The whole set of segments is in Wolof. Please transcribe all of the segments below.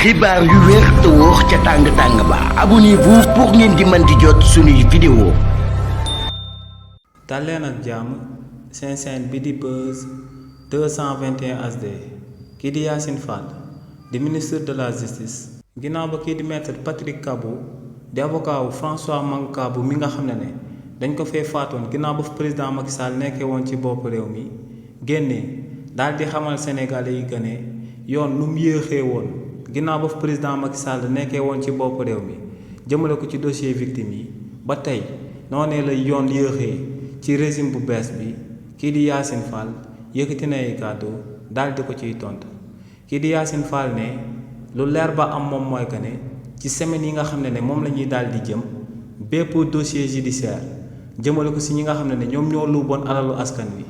xibaar yu wér te wóor ca tàng ba abonnez-vous pour ngeen di mën di jot suñuy vidéo. dal leen ak jàmm seen chaîne bi di Buzz 221 HD kii di Yassine Fall di ministre de la justice ginnaaw ba kii di maître Patrick Kabou di avocat wu François Mancabou mi nga xam ne dañ ko fee faatoon ginnaaw ba président Macky Sall nekkee woon ci bopp réew mi génnee daal di xamal Sénégalais yi que ne yoon nu mu yéexee woon ginnaaw ba président Macky Sall nekkee woon ci bopp réew mi jëmale ko ci dossier victime yi ba tey noonee la yoon yéexee ci régime bu bees bi kii di Yassine Fall yëkkati na ay kàddu daal di ko ciy tontu kii di Yassine Fall ne lu leer ba am moom mooy que ne ci semaine yi nga xam ne moom la ñuy daal di jëm bépp dossier judiciaire jëmale ko si ñi nga xam ne ñoom ñoo luuboon alalu askan wi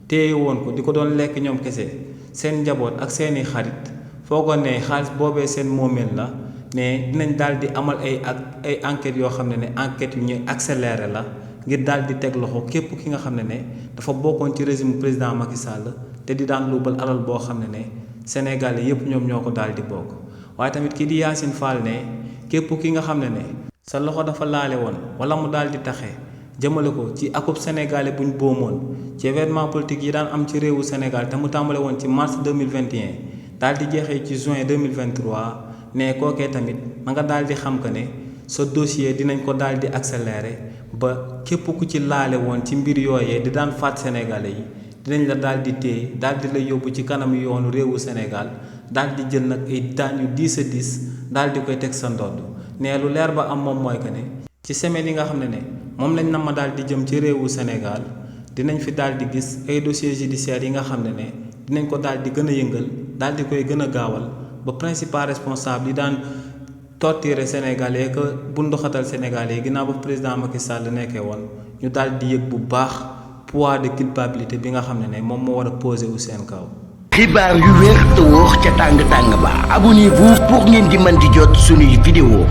téye woon ko di ko doon lekk ñoom kese seen njaboot ak seeni xarit foogoon ne xaalis boobee seen moomeel la ne dinañ daal di amal ay enquêtes yoo xam ne enquêtes yu ñuy accéléré la ngir daal di teg loxo képp ki nga xam ne dafa bokkoon ci régime président Macky Sall te di daan luubal alal boo xam ne Sénégalais yépp ñoom ñoo ko daal di bokk. waaye tamit kii di Yassine Fall ne képp ki nga xam ne sa loxo dafa laale woon wala mu daal di taxe jëmale ko ci akub Sénégalais buñ boomoon ci événement politique yi daan am ci réewu Sénégal te mu tàmbale woon ci mars 2021 daal di jeexee ci juin 2023 ne kookee tamit ma nga daal di xam que ne sa dossier dinañ ko daal di accéléré ba képp ku ci laale woon ci mbir yooyee di daan faat Sénégalais yi dinañ la daal di téye daal di la yóbbu ci kanam yoonu réewu Sénégal daal di jël nag ay daan yu 10 à 10 daal di koy teg sa ndodd ne lu leer ba am moom mooy que ne ci semaine yi nga xam ne moom lañ na ma daal di jëm ci réewu Sénégal dinañ fi daal di gis ay dossiers judiciaires yi nga xam ne dinañ ko daal di gën a yëngal daal di koy gën a gaawal ba principal responsable yi daan torturer Sénégalais que bu ndoxatal Sénégalais yi ginnaaw ba président Macky Sall nekkee woon ñu daal di yëg bu baax poids de culpabilité bi nga xam ne moom moo war a posé wu seen kaw. xibaar yu wér te wóor ca tàng ba abonnez-vous pour ngeen di mën di jot suñuy vidéo.